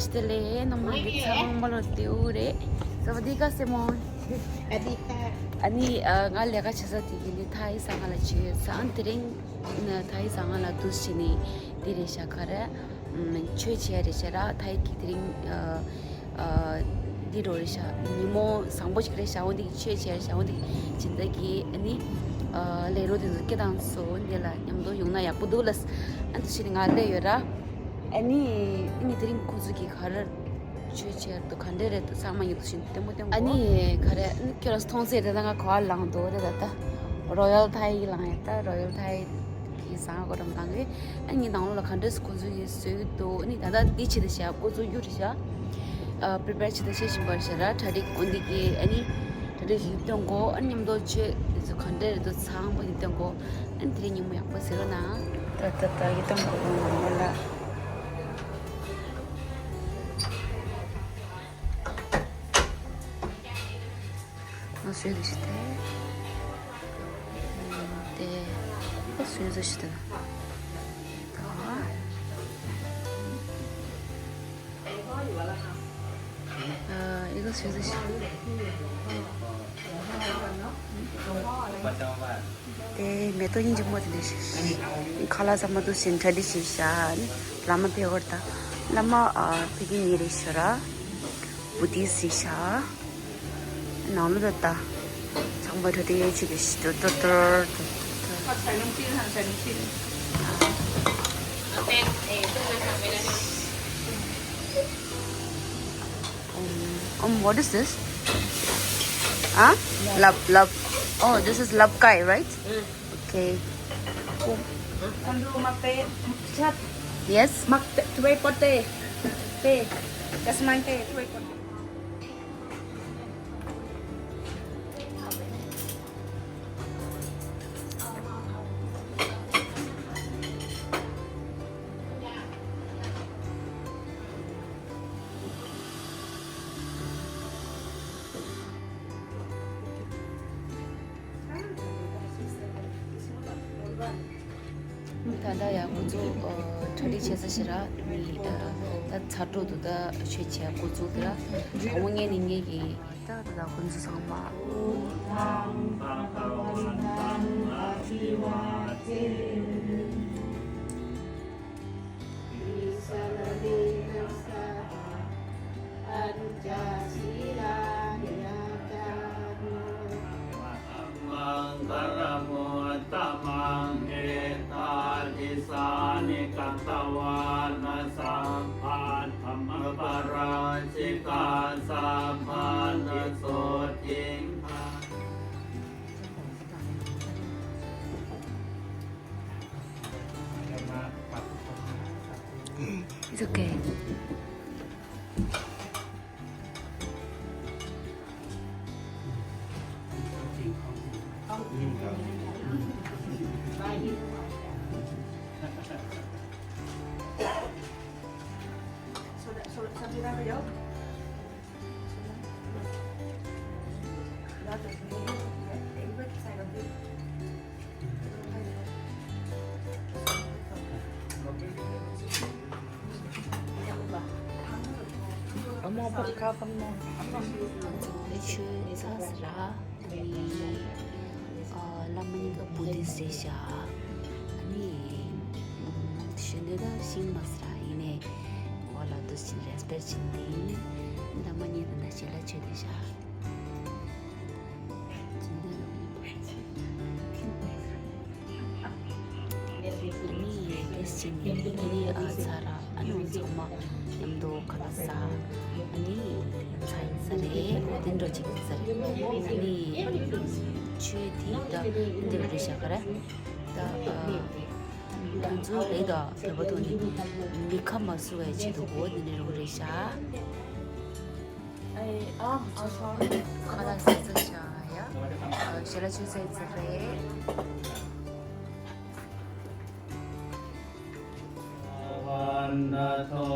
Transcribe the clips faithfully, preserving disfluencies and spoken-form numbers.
ཞི་བདེ་ལེགས། རྣམ་པ་འདི་ཚང་མ་ལོ་ཏེའུ་རེད། ས་ཝ་དི་ཀ་སེ་མོན། ཨ་དི་ཀ་ཨ་ནི་ཨ། ང་ལས་ཀ་བྱེད་ས་དེ་གི་ནི་ཐའི་ཟ་ཁང་ལ་བྱེད་ཡོད་ས། ཨ་ནི་དེ་རིང་ཐའི་ཟ་ཁང་ལ་འདུག་བྱས་ནས་འདི་རེད་ཤག་ག་རེ། ཆོས་བྱེད་ཡ་རེད་ཤག་ར། ཐའི་གི་དེ་རིང་ཨ། འདི་འགྲོ་རེད་ཤག་ཉིན་མོ་བཟང་པོ་ཞིག་རེད་ཤག་འོ་འདི་གི་ཆོས་བྱེད་ཡ་རེད་ཤག་འོ་འདི་གི་སྦྱིན་བདག་གི་ཨ་ནི་ལས་རོགས་དེ་ཚོ་སྐད་བཏང་སོང་། འདི་ལ་མཉམ་དུ་ཡོང་ན་ཡག་པོ་འདུག་ལ། ཨ་འདུག་བྱས་ནས་ང་སླེབས་ཡོད་ར། ཨ་ནི་ཨ་ནི་དེ་རིང་ཁོ་ཚོ་གི་ག་རེ་ཆོས་བྱེད་འདུག་ག་འདྲ་རེད་འདུག་ཚང་མ་ཡིན་འདུག་བཞིན་ལྟད་མོ་སྟོན་གོ་ཨ་ནི་ག་རེ་ཨ་ནི་ཁྱོད་རང་མཐོང་ཚེ་དེ་ད་ང་ག་བ་ལངས་འདུག་རེད། ད་ད་རོ་ཡལ་ཐའི་ལངས་ཡ། ད་རོ་ཡལ་ཐའི་གི་ཟ་ཁང་གོ་རམ་དང་གི་ཨ་ནི་ནང་ལོགས་ལ་ག་འདྲ་ཁོ་ཚོ་གི་བཟོས་འདུག་ཨ་ནི་ད་ད་འདི་བྱེད་ད་བྱ་ཁོ་ཚོ་རྒྱུ་རེད་བྱ། པི་རི་པེར་བྱེད་ད་བྱེད་བཞིན་པ་རེད་བྱ་ར། གྲ་སྒྲིག་འོ་འདི་གི་ཨ་ནི་གྲ་སྒྲིག་བཞིན་སྟོན་གོ་ཨ་ནི་མཉམ་དུ་ཆོས་དེ་ཚོ་ག་འདྲ་རེད་འདུག་ཚང་མ་འདི་སྟོན་གོ་ཨ་ནི་དེ་རིང་ཉིན་མོ་ཡག་པོ་ཟེར་རོགས་གནང་། ད་ད་ད་ཡི་དམ་གོ་ལོང་ནང་ལོགས་ལ། ང་བཟོས་འདུག་ཞིག་སྟེ། དེ་ཁོ་བཟོས་འདུག་ཞིག་སྟེ། ད་ཨ་ཨི་ཁོ་བཟོས་འདུག་ཞིག་དེ་མེ་ཏོག་སྙིང་རྗེ་མོ་དེ་འདྲ་ཞིག་ཁ་ལག་ཟ་མ་འདུག་ཟིན་གྲ་སྒྲིག་བྱས་བཞག་ནི་བླ་མ་ཕེབས་པར་དང་བླ་མ་ཨ་ཕ་གི་ཉིན་རེ་ཤོ་ར་བུ་དིས་ཟིག་བཞག་ནང་ལོ་ད་ལྟ་ཚང་མ་གྲ་སྒྲིག་ཡས་བྱེད་ཀྱི་ཞིག་ཏུ་ཏོར་ཏོར་ཏོར་ཏོར། Um, um, what is this? Huh? Lap, lap. Oh, this is lapkai, right? Okay. Yes. ད་ལྟ་ཡང་ཁོ་ཚོ་གྲ་སྒྲིག་བྱེད་ས་ཞིག་ར་ནི་ད་ཚ་དྲོད་དུ་ད་ཆོས་བྱེད་འགོ་བཙུགས་ཏེ་ར་དང་པོ་ངས་ནི་ངས་ཀྱི་ད་ད་ད་ཁོ་ཚོ་ཚང་མ། मङ्गलमुत्तमम्। एतादृशानि कृतवान् सब्बाधर्मपराजिता सब्बार्थसिद्धिं It's okay. ཆོས་ཚར་ཟེར་ལ། ཨ་ནི་ཨ་བླ་མ་གཉིས་ཀ་བུ་དིས་རེད་ཤག་ཨ་ནི་ཨམ་གཞོན་ནུ་ད་ཤིང་མ་ཟེར་ཡིན་ནའི་འོ་ལ་དུ་ཕྱིན་རེས་པེར་ཕྱིན་དེ་ཡིན། བླ་མ་གཉིས་ད་ད་ཞལ་ལག་མཆོད་དེ་ཤག་ཨ་ནི་ཡེ་ཏེས་ཅིན་ཨ་ནི་ཨ་ཚ་ར་ཨ་ནི་ཚང་མ་མཉམ་དུ་ཁ་ལག་ཟ། ཨ་ནི་ཚ་ཡིན་ས་རེད། འོ་དེ་འགྲོ་ཅིག་ཡིན་ས་རེད། ཨ་ནི་ཆོས་དེ་ད་འདི་རུ་རེད་ཤག་ག་རེ་ད་ཨ་ང་ཚོ་རེད་ད་བོད་པ་དུ་ནི་མི་ཁ་མ་བཟོ་བའི་ཆེད་དུ་འོ་དེ་འདྲ་རུ་རེད་ཤག་ཨེ་ཨ་ཨ་ཁ་ལག་ཟ་ཚར་ཤག་ཡ། ཞལ་ལག་མཆོད་ཚར་ཚར་རེད། ཕ་ཝན་ན་ཐོ་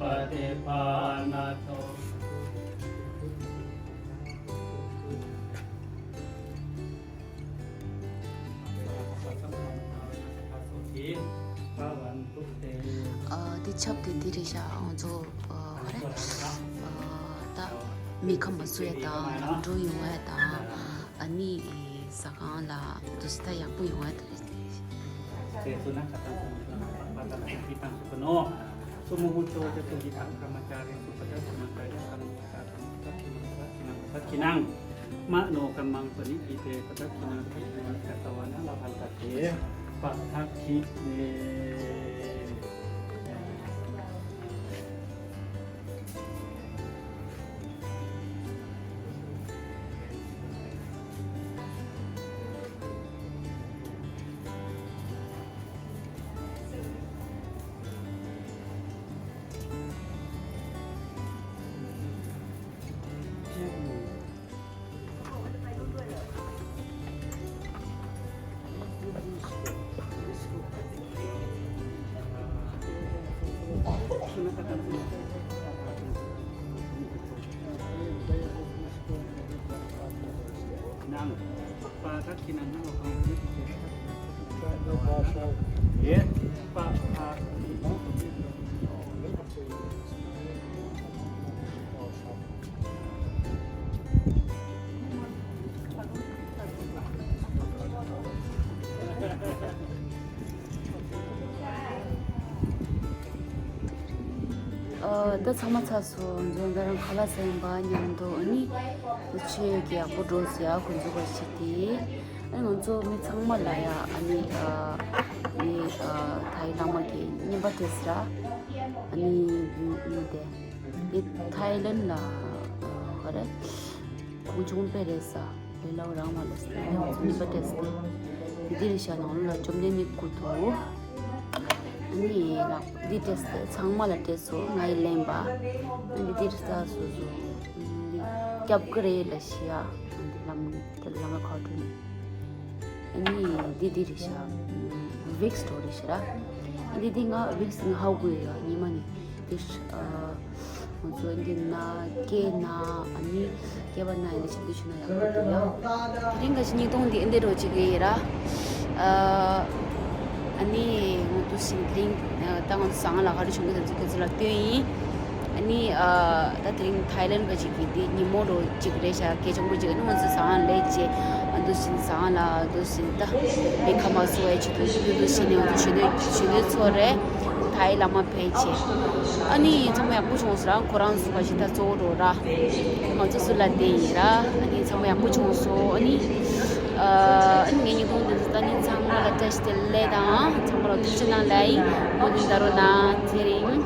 པ་ཏི་ཕ་ན་ཐོ། ཨ་འདི་ཆབ་དེ་འདི་རེད་ཤག་ང་ཚོ་ཨ་ རེད། ཨ་ད་མི་ཁ་མ་བཟོ་ཡ་དང་རང་འགྲོ་ཡོང་ཡ་དང་ཨ་ནི་ཟ་ཁང་ལ་འདུག་སེ་ད་ཡག་པོ་ཡོང་ཡ་དེ་རེད། དེ་ཚོ་ན་ཁ་ཏང་ཁ་མ་ཁ་པ་ཏ་ལ་ཁ་ཏང་སུ་ག་ནོ། སུ་མོ་ཧུ་ཆོ་ཅ་ཏུ་གི་ཐང་ཁ་མ་ཅ་རེ་སུ་པ་ཏ་ཁ་མ་ཅ་རེ་ཁ་མ་ཅ་ཁ་མ་ཅ་ཁ་མ་ཅ་ཁ་མ་ཅ་ཁ་ནང་། མ་ནོ་ཀརྨང་པ་ནི་ཨི་ཏེ་པ་ཏ་ཁི་ནང་ཏེ་ཡོ་ནི་ཀ་ཏ་བ་ན་ལ་ཧན་ཏ་ཏེ་པ་ཏ་ཁི་ནེ། ཨ་ད་ཚང་མ་ཚར་སོང་། ང་ཚོ་ད་རང་ཁ་ལག་ཟ་ཡིན་པ་མཉམ་དུ་ཨ་ནི་ཆོས་ཀྱི་ཡག་པོ་འགྲོ་ཟེར་ཡ་ཁོང་ཚོ་ག་ཞིག་དེ་ཨ་ནི་ང་ཚོ་མི་ཚང་མ་ལ་ཡ་ཨ་ནི་ཨ་ནི་ཨ་ཐའི་བླ་མ་གི་བསྙེན་པ་དེ་ཟེར་ཨ་ནི་ཨ་ནི་དེ། དེ་ཐའི་ལེན་ལ་ཨ་ག་རེ་གོང་ཆུང་དཔེ་རེད་ས་ལེ་ལའོ་རང་མ་ལ་སྟེ་ལེའོ་ཚུ་ནི་པ་ཏེས་ཏེ། དེ་དེ་རེད་ཤག་ནང་ལ་བཅོམ་ལྡན་འདས་སྐུ་འདུག་ཨ་ནི་ལགས་འདི་སྤྲད་ཚང་མ་ལ་སྤྲད་སོང་། ང་ཡི་ལེན་པ་ཨ་ནི་འདི་རེད་ས་སོ་སོ་འདི་སྐྱབས་ཀྱི་རེད་ལ་ཤི་ཡ་འདི་ལམ་དེ་ལམ་ལ་ཁ་བྲོ་ནི། ཨ་ནི་འདི་འདི་རེད་ཤག་ཝིགས་འགྲོ་རེད་ཤག་ར། འདི་འདི་ང་ཝིགས་ང་ཧ་གོ་ཡོད་ཡ་ཉི་མ་ནི་འདི་ཨ་ང་ཚོ་འདི་ན་སྐེ་ན་ཨ་ནི་སྐེད་པ་ན་འདི་ཆེད་དུ་ཞུ་ན་ཡག་པོ་འདུག་ཡ། དེ་རིང་ག་ཞིག་ཉིས་སྟོང་འདི་ཨ་འདི་འགྲོ་ཅིག་ཡིན་ར། ཨ་ནི་ང་ཚོ་ཞིག་དེ་རིང་ད་ང་ཚོ་ཟང་ལ་ག་རེ་བྱུང་གི་དེ་ཚོ་ཁྱེད་ཚོ་ལ་སྟོན་ཡིན། ཨ་ནི་ཨ་ད་དེ་རིང་ཐའི་ལེན་ག་ཅིག་གི་འདི་ཉིན་མོ་རོ་ཅིག་རེད་ཤག་གལ་ཆེན་པོ་ཅིག་ཨ་ནི་ང་ཚོ་ཟ་ཁང་ལས་བྱས་ཨ་འདུ་བཞིན་ཟ་ཁང་ལ་འདུ་བཞིན་ད་མི་ཁ་མ་བཟོ་བའི་ཆེད་དུ་འདུ་འདུ་བྱས་ནས་ང་ཚོ་གཞོན་ནུ་གཞོན་ནུ་ཚོ་རེད་ཐའི་བླ་མ་ཕེབས་བྱས། ཨ་ནི་ཚང་མ་ཡག་པོ་བྱུང་སོང་ར། ཁོ་རང་ཚོ་ག་ཅིག་ད་གཙོ་བོ་རོ་ར་ང་ཚོ་སུ་ལ་བསྟན་ཡིན་ར། ཨ་ནི་ཚང་མ་ཡག་པོ་བྱུང་སོང་། ཨ་ནི་ཨ་ནི་ངའི་ཉིན་གུང་འདི་ཚོ་ད་ནི་ཚང་མ་ལ་བཀྲ་ཤིས་བདེ་ལེགས་དང་ཚང་མ་ལ་ཐུགས་རྗེ་གནང་ལ་ཡིན། མུ་མཐུད་ད་རོ་ན་ཚེ་རིང་།